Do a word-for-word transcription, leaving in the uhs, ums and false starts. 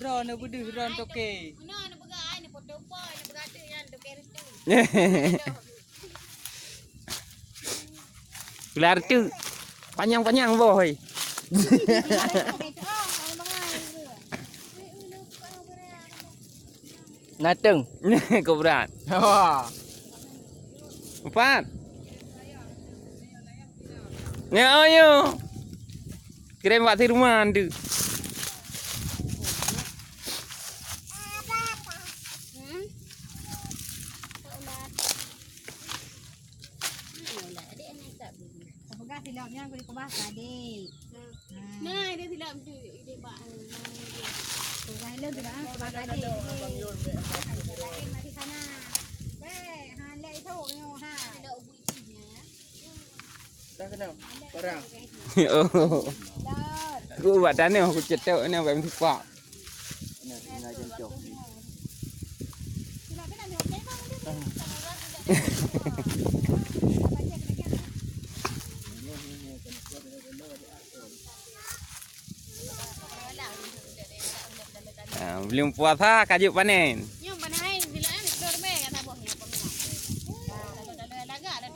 Droeneuh beudeuh droeneuh toke. Meunoe neupeugah ai neupoto po neupeugah teuk nyan toke reuteuh. Ular tu panyang-panyang boh hei. Nateng. Kobra. Empat. Nyo, nyo. Kirém bak si rumah tu. Peugah silap nyan keu dikeubah tadi. Nah, dia silap tu, dia bak. Peugah ilong tu dah, peugah tadi. Lain mari sana. Weh, ha, lek itu nyoh ha. Dah kena. Barang. Oh. Ku buat tanah aku cetok ni buat sipak. Ah, belum puasa kajut panen.